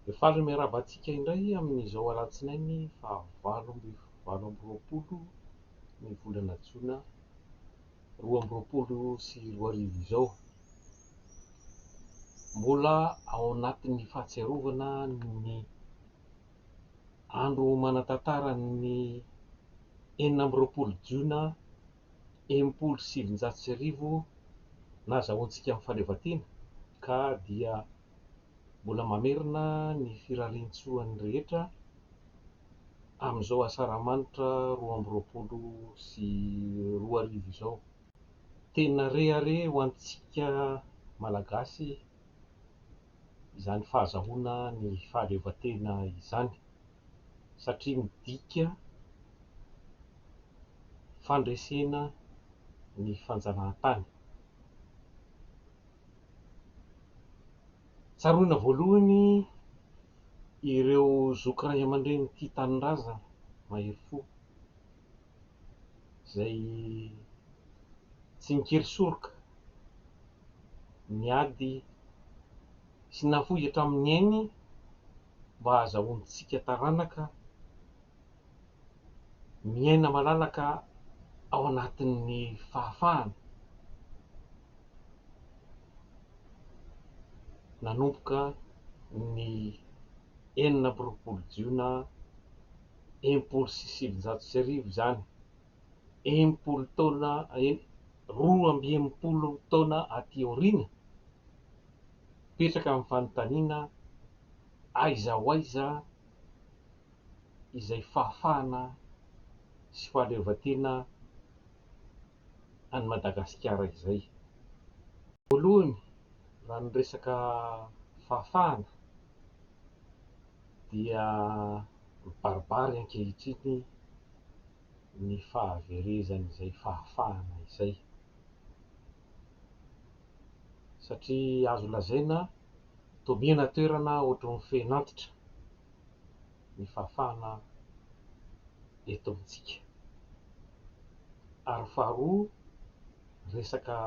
Dia faly miarahaba antsika indray amin'izao alatsinainy faha 28 ny volana jona 2022 izao. Mbola ao anatin'ny fahatsiarovana ny andro manan-tantaran'ny 26 jona 1960 nahazahoantsika ny fahaleovantena ka dia mbola mamerina ny firarian-tsoan'ny rehetra amin'izao asaramanitra 2022 izao. Tena rehareha ho antsika Malagasy izany fahazahoana ny fahaleovantena izany satria midika fandresena ny fanjanahantany. Tsaroana voalohany ireo zoky ray aman-dreny tia tanindrazana mahery fo izay tsy nikely soroka niady sy nafoy hatramin'ny ainy mba hahazahoantsika taranaka miaina malalaka ao anatin'ny fahafahana. Nanomboka ny 26 jiona 1960 izany, 60 taona, 62 taona aty aoriana, mipetraka ny fanontaniana aiza ho aiza izay fahafahana sy fahaleovantena an'i Madagasikara izay. Voalohany, raha ny resaka fahafahana dia mibaribary ankehitriny ny fahaverezan'izay fahafahana izay. Satria azo lazaina toa mihena toerana ohatran'ny fen'antitra ny fahafahana eto amintsika. Ary faharoa, resaka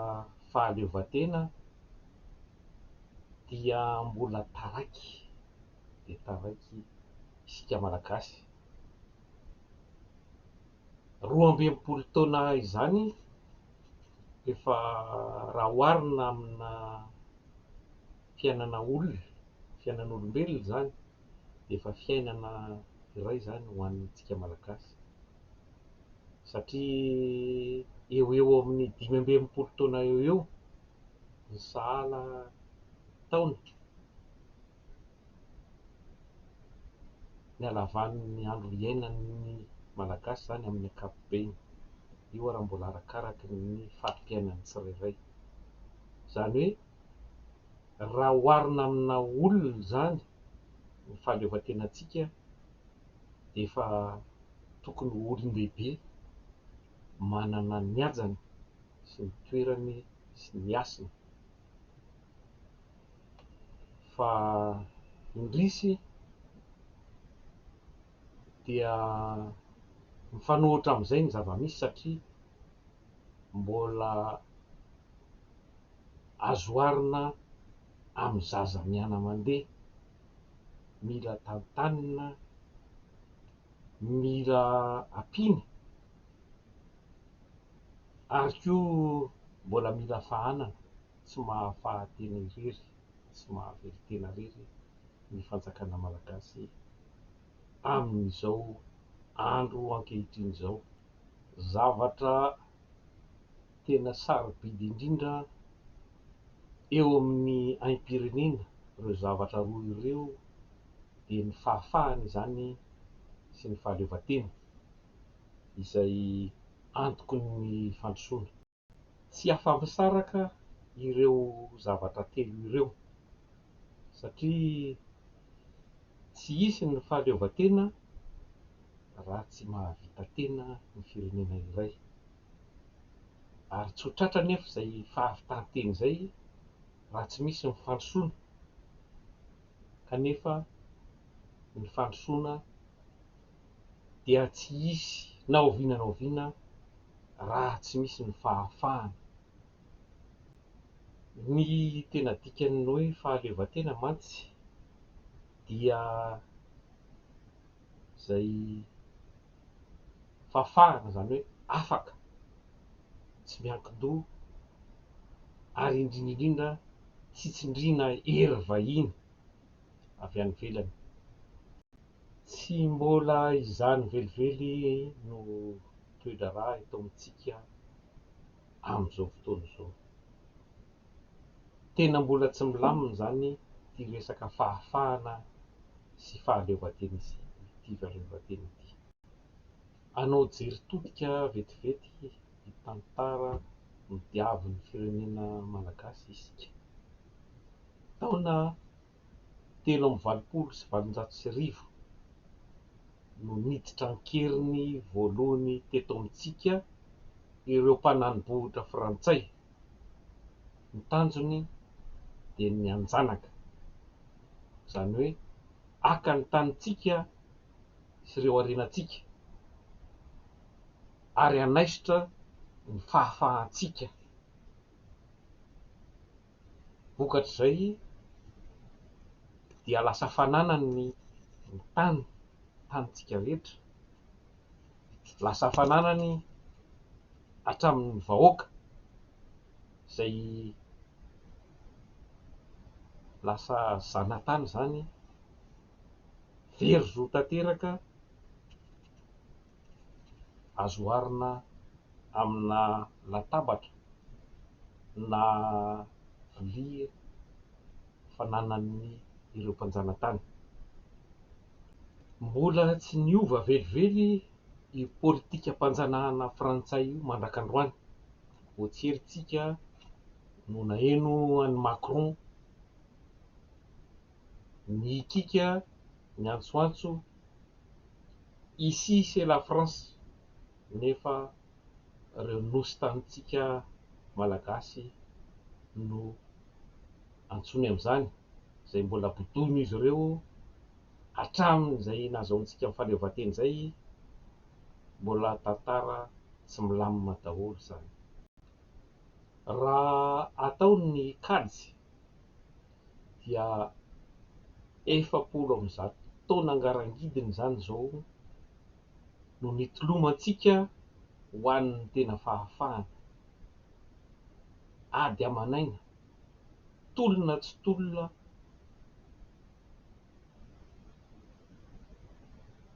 fahaleovantena dia mbola taraiky dia taraiky isika Malagasy. 62 taona izany efa raha oharina amina fiainana olona, fiainan'olombelona izany dia efa fiainana iray izany ho antsika Malagasy satria eo ho eo amin'ny 65 taona eo ho eo ny sahala taona ny halavan'ny andro iainan'ny Malagasy izany amin'ny ankapobeny. Io ary mbola arakaraky ny fari-piainan'ny tsirairay. Izany hoe raha oharina amina olona izany ny fahaleovantenantsika dia efa tokony ho olon-dehibe manana ny hajany sy ny toerany sy ny hasiny. Fa indrisy dia mifanohitra amin'izay ny zava-misy satria mbola azo oharina amin'ny zaza miana-mandeha, mila tantanina, mila ampiana ary koa mbola mila fahanana, tsy mahafaha-tena irery, tsy mahavelon-tena irery ny fanjakana malagasy amin'izao andro ankehitriny izao. Zavatra tena sarobidy indrindra eo amin'ny aim-pirenena ireo zavatra roa ireo dia ny fahafahana izany sy ny fahaleovantena izay antoky ny fandrosoana. Tsy afa-misaraka ireo zavatra telo ireo satria tsy hisy ny fahaleovantena raha tsy mahavita tena ny firenena iray. Ary tsy ho tratra anefa izay fahavitan-tena izay raha tsy misy ny fandrosoana. Kanefa ny fandrosoana dia tsy hisy na oviana na oviana raha tsy misy ny fahafahana. Ny tena dikan'ny hoe fahaleovantena mantsy. dia izay fahafahana, izany hoe afaka, tsy miankin-doha ary indrindra indrindra tsy tsindriana hery vahiny avy any ivelany. Tsy mbola izany velively no toe-draharaha eto amintsika amin'izao fotoana izao. Tena mbola tsy milamina izany ity resaka fahafahana sy fahaleovantena ity fahaleovantena ity. Hanao jery todika vetivety ny tantara nodiavin'ny firenena malagasy isika. Taona 1883 no niditra an-keriny voalohany teto amintsika ireo mpanani-bohitra frantsay. Ny tanjony dia ny hanjanaka, izany hoe haka ny tanintsika sy ireo harenantsika ary hanaisotra ny fahafahantsika. Vokatr'izay dia lasa fananany ny tany, tanintsika rehetra. Lasa fananany hatramin'ny vahoaka izay lasa zanatany izany, very zo tanteraka, azo oharina amina latabatra na vilia fananan'ny ireo mpanjanatany. Mbola tsy niova velively io politikam-panjanahana frantsay io mandrak'androany. Vao tsy ela isika no naheno an'i Macron nihikiaka, niantsoantso Ici c'est la France nefa ireo nosy tanintsika Malagasy no antsoiny amin'izany, izay mbola bodoin'izy ireo hatramin'izay nahazahoantsika ny fahaleovantena izay, mbola tantara tsy milamina daholo izany. Raha atao ny kajy dia 140 taona ngarangidiny izany izao no nitolomantsika ho an'ny tena fahafahana. Ady aman'aina, tolona tsy tolona,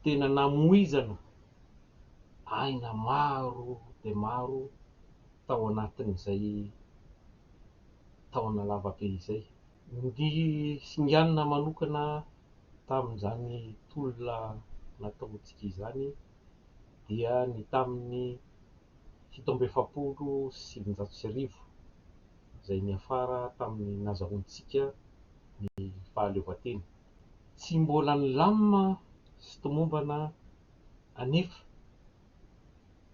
tena namoizana aina maro dia maro tao anatin'izay taona lavabe izay. Ny singanina manokana tamin'izany tolona nataontsika izany dia ny tamin'ny 1947 izay niafara tamin'ny nazahoantsika ny fahaleovantena. Tsy mbola nilamina sy tomombana anefa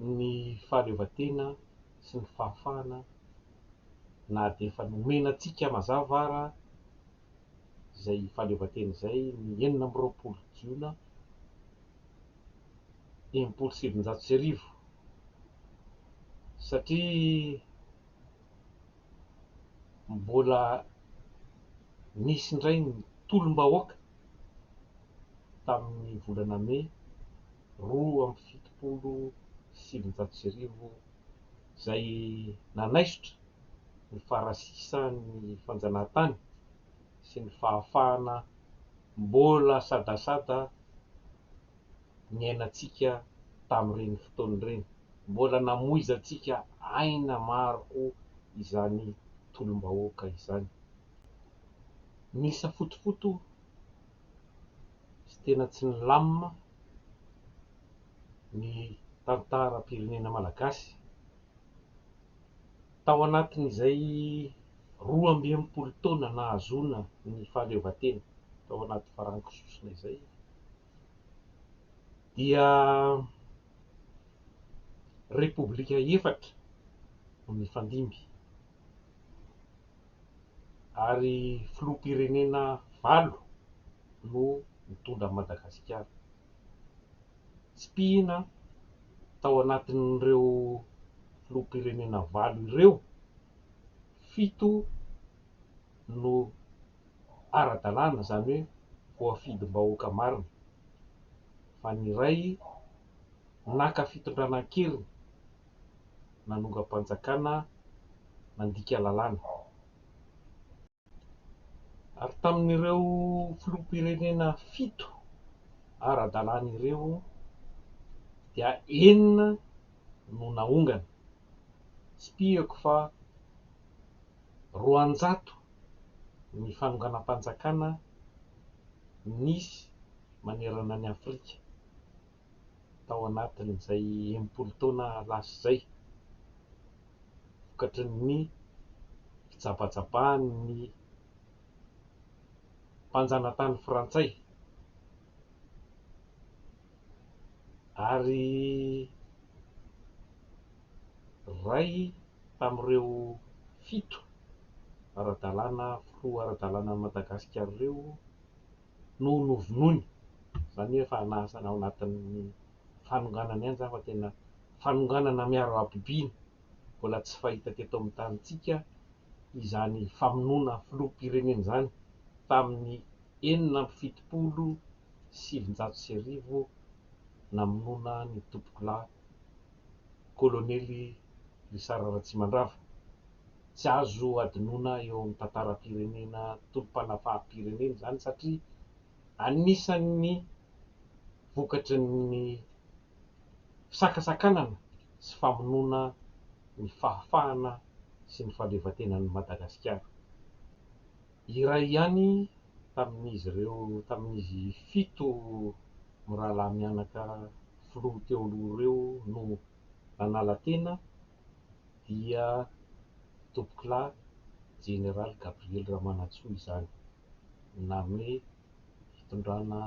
ny fahaleovantena sy ny fahafahana na dia efa nomena antsika mazava ara izay fahaleovantena izay ny 26 jiona 1960 satria mbola nisy indray ny tolom-bahoaka tamin'ny volana mey 1972 izay nanaisotra ny farasisan'ny fanjanahantany sy ny fahafahana mbola sadasada niainantsika tamin'ireny fotoana ireny. Mbola namoizantsika aina maro koa izany tolom-bahoaka izany. Nisafotofoto sy tena tsy nilamina ny tantaram-pirenena malagasy tao anatin'izay 62 taona nahazoana ny fahaleovantena tao anaty farango sosona izay dia repoblika efatra no nifandimby ary filoham-pirenena valo no nitondra an'i Madagasikara. Tsipihina tao anatin'ireo filoham-pirenena valo ireo, fito no ara-dalàna, izany hoe voafidim-bahoaka marina, fa ny iray naka fitondrana an-keriny, nanongam-panjakana, nandika lalàna. Ary tamin'ireo filoham-pirenena fito ara-dalàna ireo dia enina no naongana. Tsipihako fa 200 ny fanonganam-panjakana nisy manerana an'i Afrika tao anatin'izay 60 taona lasa izay, vokatry ny fijabajabahan'ny mpanjanatany frantsay ary iray tamin'ireo fito ara-dalàna filoha ara-dalànan'i Madagasikara ireo no novonoiny, izany hoe efa ao anatin'ny fanonganana ihany izany fa tena fanonganana miaro habibiana mbola tsy fahita teto amin'ny tanintsika izany famonoana filoham-pirenena izany tamin'ny 1976 namonoana ny tompokolahy kolonely Richard Ratsimandrava. Tsy azo hadinoina eo amin'ny tantaram-pirenena tolom-panafaham-pirenena izany satria anisan'ny vokatry ny fisakasakanana sy famonoana ny fahafahana sy ny fahaleovantenan'i Madagasikara. Iray ihany tamin'izy ireo tamin'izy fito mirahalahy mianaka filoha teo aloha ireo no nanala tena dia Tompokolahy Jeneraly Gabriel Ramanantsoa izany, nanome fitondrana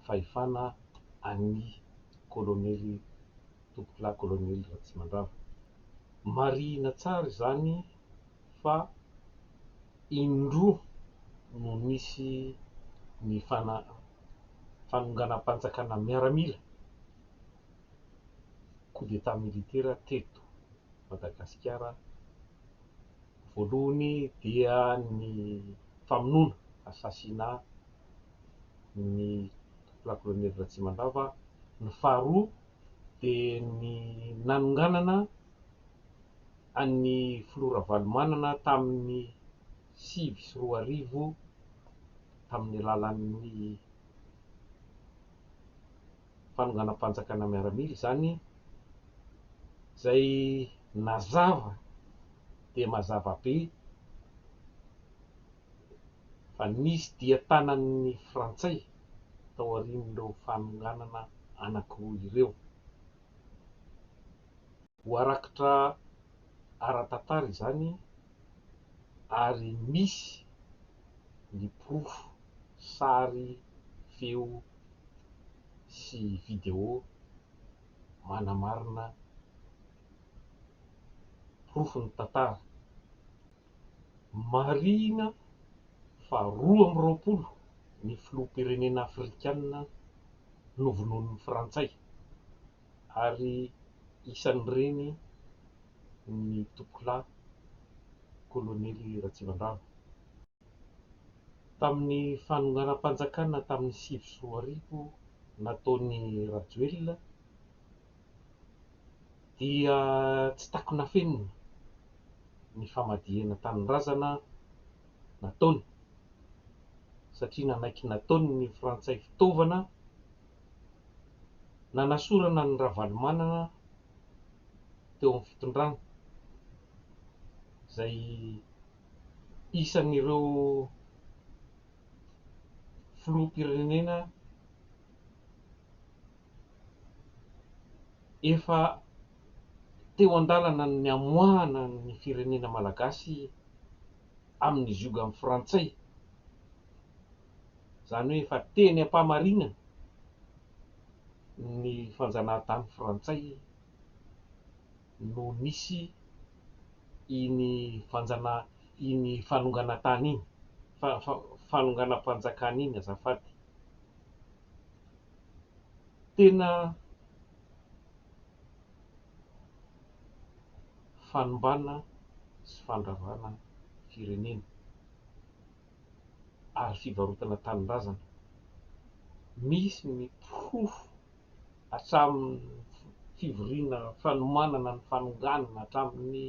fahefana an'i Kolonely Tompokolahy Kolonely Ratsimandrava. Marihina tsara izany fa indroa no nisy ny fanonganam-panjakana miaramila, coup d'Etat militaire, teto Madagasikara. Voalohany dia ny famonoana, assassinat, ny Tompokolahy Kolonely Ratsimandrava. Ny faharoa dia ny nanonganana an'ny Filoha Ravalomanana tamin'ny 2009 tamin'ny alalan'ny fanonganam-panjakana miaramila izany, izay nazava dia mazava be fa nisy dian-tanan'ny Frantsay tao aorian'ireo fanonganana anankiroa ireo. Voarakitra ara-tantara izany ary misy ny porofo sary, feo sy video manamarina porofon'ny tantara. Marihina fa 22 ny filoham-pirenena afrikanina novonoin'ny Frantsay ary isan'ireny ny Tompokolahy Kolonely Ratsimandrava. Tamin'ny fanonganam-panjakana tamin'ny 2009 nataon'i Rajoelina dia tsy takona afenina ny famadihana tanindrazana nataony satria nanaiky nataony ny Frantsay fitaovana nanasorana an'i Ravalomanana teo amin'ny fitondrana izay isan'ireo filoham-pirenena efa teo an-dalana ny hamoahana ny firenena malagasy amin'ny ziogan'ny frantsay, izany hoe efa teny am-pamarinana ny fanjanahantany frantsay no nisy iny fanjana iny fanonganantany iny, fanonganam-panjakana iny azafady. Tena fanimbana sy fandravana firenena. ary fivarotana tanindrazana. Misy ny porofo hatramin'ny fivoriana fanomanana ny fanonganana hatramin'ny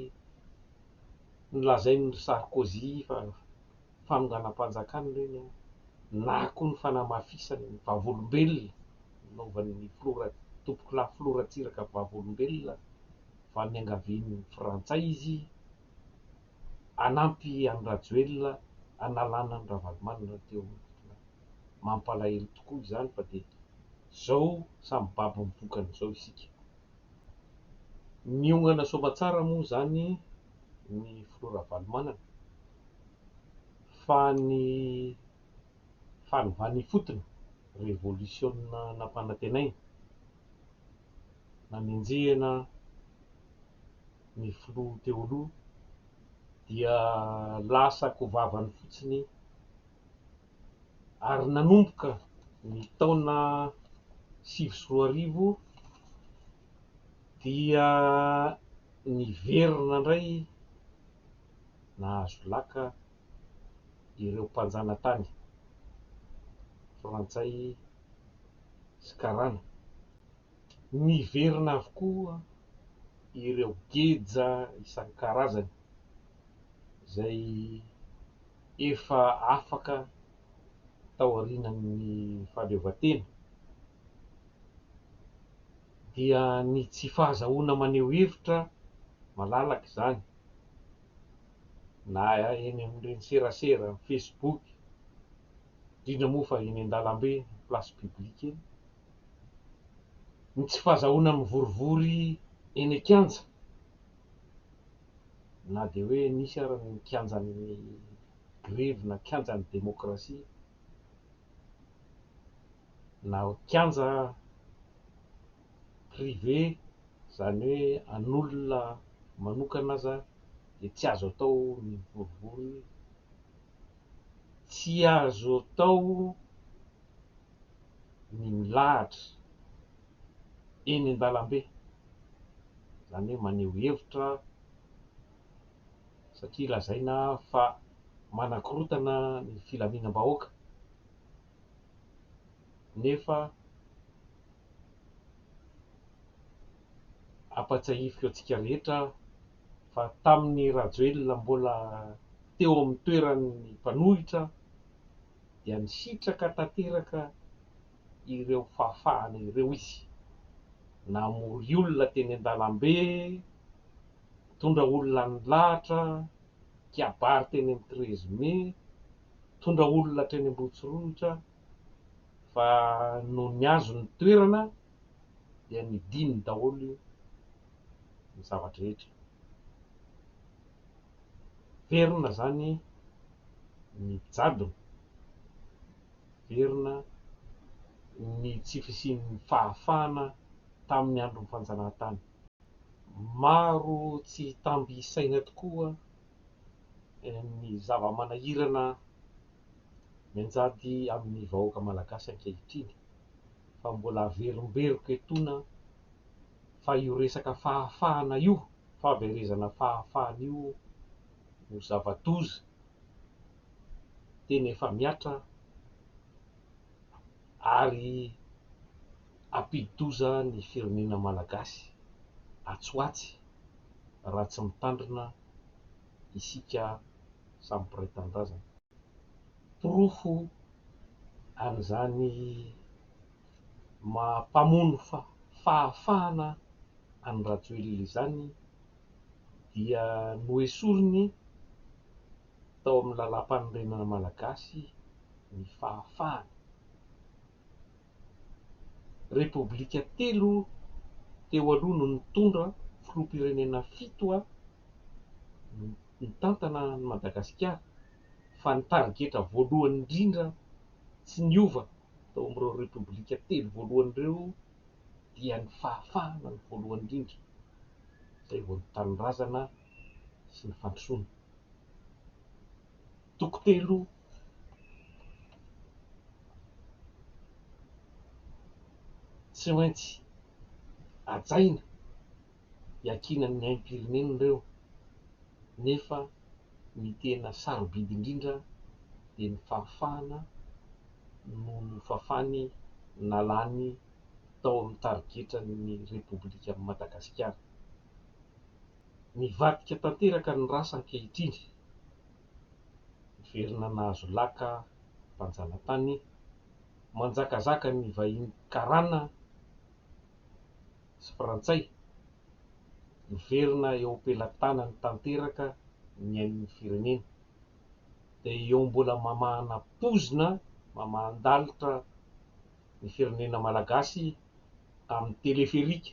nolazain'i Sarkozy fa fanonganam-panjakana ireny na koa ny fanamafisany ny vavolombelona nanaovan'ny filoha Tompokolahy Filoha Ratsiraka vavolombelona fa niangavian'ny Frantsay izy hanampy an'i Rajoelina hanalana an'i Ravalomanana teo amin'ny fitondrana. Mampalahelo tokoa izany fa dia izao samy babo ny vokany izao isika. Niongana soamatsara moa izany ny filoha Ravalomanana fa ny fanovana ifotony, revolisiona nampanantenaina, nanenjehina ny filoha teo aloha dia lasa kovavany fotsiny ary nanomboka ny taona 2009 dia niverina indray nahazo laka ireo mpanjanatany frantsay sy karana. Niverina avokoa ireo geja isan-karazany izay efa afaka taorian'ny fahaleovantena dia ny tsy fahazahoana maneho hevitra malalaka izany na eny amin'ireny serasera, Facebook, indrindra moa fa eny an-dalambe, place publique eny, ny tsy fahazahoana mivorivory eny an-kianja na dia hoe nisy ara ny kianjan'ny grevy na kianjan'ny demokrasia na kianja privé izany hoe an'olona manokana aza dia tsy azo atao ny mivorivory, tsy azo atao ny milahatra eny an-dalambe, izany hoe maneho hevitra satria lazaina fa manakorontana ny filaminam-bahoaka nefa ampatsiahiviko antsika rehetra fa tamin'ny Rajoelina mbola teo amin'ny toeran'ny mpanohitra dia nisitraka tanteraka ireo fahafahana ireo izy. Namory olona teny an-dalambe, nitondra olona nilahatra, nikabary teny amin'ny 13 mai, nitondra olona hatreny Ambohitsorohitra fa nony azo ny toerana dia nidiny daholo ny zava-drehetra. Verina izany ny jadona, verina ny tsy fisian'ny fahafahana tamin'ny andron'ny fanjanahantany. Maro tsy tamby isaina tokoa ny zava-manahirana mianjady amin'ny vahoaka malagasy ankehitriny fa mbola averimberiko etoana fa io resaka fahafahana io, fahaverezana fahafahana io no zava-doza tena efa mihatra ary hampidi-doza ny firenena malagasy atsy ho atsy raha tsy mitandrina isika samy mpiray tanindrazana. Porofo an'izany maha mpamono fahafahana an'i Rajoelina izany dia noesoriny tao amin'ny lalàmpanorenana malagasy ny fahafahana. Repoblika telo teo aloha no nitondra, filoham-pirenena fito nitantana an'i Madagasikara fa ny tarigetra voalohany indrindra tsy niova tao amin'ireo Repoblika telo voalohany ireo dia ny fahafahana no voalohany indrindra, izay vao ny tanindrazana sy ny fandrosoana. Toko telo tsy maintsy hajaina hiankinan'ny aim-pirenena ireo nefa ny tena sarobidy indrindra dia ny fahafahana no nofafany nalany tao amin'ny tarigetran'ny Repoblikan'i Madagasikara. Nivadika tanteraka ny rasa ankehitriny. Niverina nahazo laka mpanjanatany, manjakazaka ny vahiny karana sy frantsay, miverina eo am-pelatanany tanteraka ny ain'ny firenena. Dia eo mbola mamahana pozina, mamahan-dalitra ny firenena malagasy amin'ny teleferika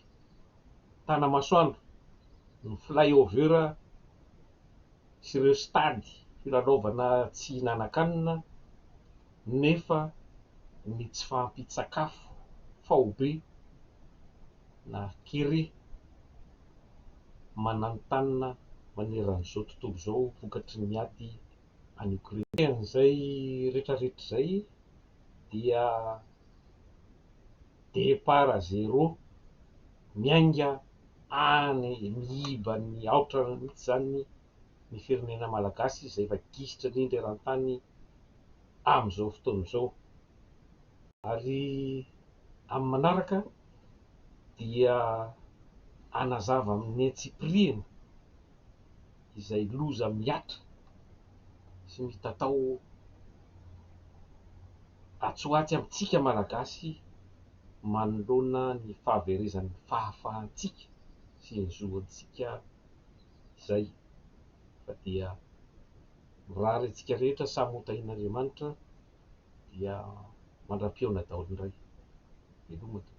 Tanamasoandro, ny fly-over sy ireo stade filalaovana tsy hihinanan-kanina nefa ny tsy fahampian-tsakafo faobe na kere mananontanona maneran'izao tontolo izao vokatry ny ady any Ukraine. An'izay retraretra izay dia départ à zéro miainga any miiba ny aotra mihitsy izany ny firenena malagasy izay efa gisitra indrindra eran-tany amin'izao fotoana izao. Ary amin'ny manaraka dia hanazava amin'ny antsipirihany izay loza mihatra sy mitatao atsy ho atsy amintsika Malagasy manoloana ny fahaverezan'ny fahafahantsika sy ny zontsika izay fa dia mirary antsika rehetra samy ho tahian'Andriamanitra dia mandra-pihaona daholo indray. Veloma tompoko.